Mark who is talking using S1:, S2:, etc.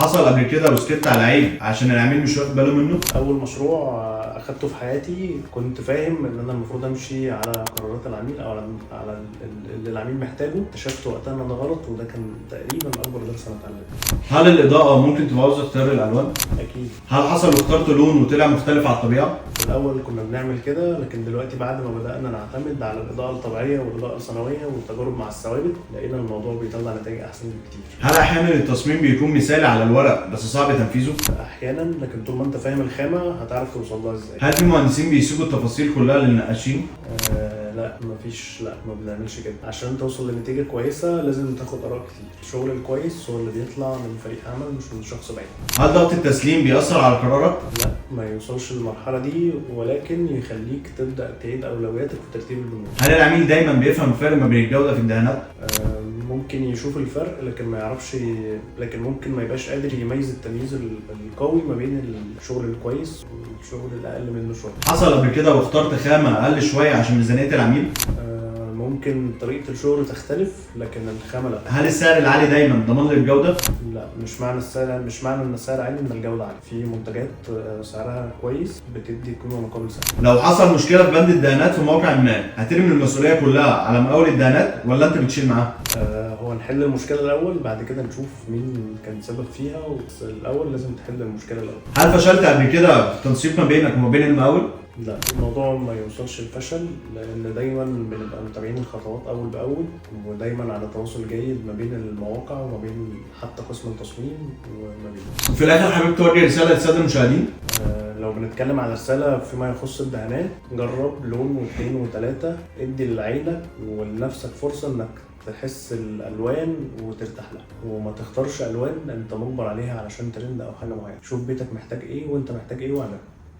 S1: حصل قبل كده وسكت على عيب عشان العميل مش واخد باله منه؟
S2: اول مشروع اخدته في حياتي كنت فاهم ان انا المفروض امشي على قرارات العميل او على اللي العميل محتاجه. اكتشفت وقتها ان انا غلط، وده كان تقريبا اكبر درس انا اتعلمته.
S1: هل الاضاءة ممكن تبوظ اختيار الالوان؟
S2: اكيد.
S1: هل حصل واخترت لون وطلع مختلف على الطبيعة؟
S2: في الاول كنا بنعمل كده، لكن دلوقتي بعد ما بدانا نعتمد على الاضاءة الطبيعية والاضاءة الثانوية والتجارب مع الثوابت، لقينا الموضوع بيطلع نتائج احسن بكتير.
S1: هل احيانا التصميم بيكون مثالي على الورق بس صعب تنفيذه؟
S2: احيانا، لكن طول ما انت فاهم الخامة هتعرف توصل لها ازاي.
S1: هل في مهندسين بيسيبوا التفاصيل كلها للنقاشين؟
S2: لا، مفيش، لا، ما بنعملش كده. عشان توصل لنتيجة كويسة لازم تاخد آراء كتير. الشغل الكويس هو اللي بيطلع من فريق عمل مش من شخص بعيد.
S1: هل ضغط التسليم بيأثر على قرارك؟
S2: لا، ما يوصلش للمرحلة دي، ولكن يخليك تبدأ تعيد أولوياتك في ترتيب البنود.
S1: هل العميل دايما بيفهم الفرق ما بين الجودة في الدهانات؟
S2: ممكن يشوف الفرق لكن ما يعرفش، لكن ممكن ما يبقاش قادر يميز التمييز القوي ما بين الشغل الكويس والشغل الأقل منه شوية.
S1: حصل قبل كده واخترت خامة أقل شوية عشان ميزانية العميل؟
S2: ممكن طريقة الشغل تختلف لكن الخامة لا.
S1: هل السعر العالي دايما ضمان للجودة؟
S2: لا، مش معنى ان السعر عالي ان الجودة عالية. في منتجات سعرها كويس بتدي قيمة مقابل سعر.
S1: لو حصل مشكلة في بند الدهانات في موقع ما، هترمي المسؤولية كلها على مقاول الدهانات ولا أنت بتشيل معاه؟
S2: هو نحل المشكلة الأول، بعد كده نشوف مين كان سبب فيها، بس الأول لازم تحل المشكلة الأول.
S1: هل فشلت قبل كده في التنسيق ما بينك وما بين المقاول؟
S2: لا، الموضوع ما يوصلش للفشل، لأن دايما بنبقى متابعين الخطوات أول بأول، ودايما على تواصل جيد ما بين المواقع وما بين حتى قسم التصميم وما بين.
S1: في الآخر حابب توجه رسالة للسادة المشاهدين؟
S2: لو بنتكلم على رسالة فيما يخص الدهانات، جرب لون واثنين وثلاثة، ادي لعينك ولنفسك فرصة انك تحس الالوان وترتاح لها، وما تختارش الوان انت مجبر عليها علشان ترند او حاجة معينة. شوف بيتك محتاج ايه وانت محتاج ايه واعمله.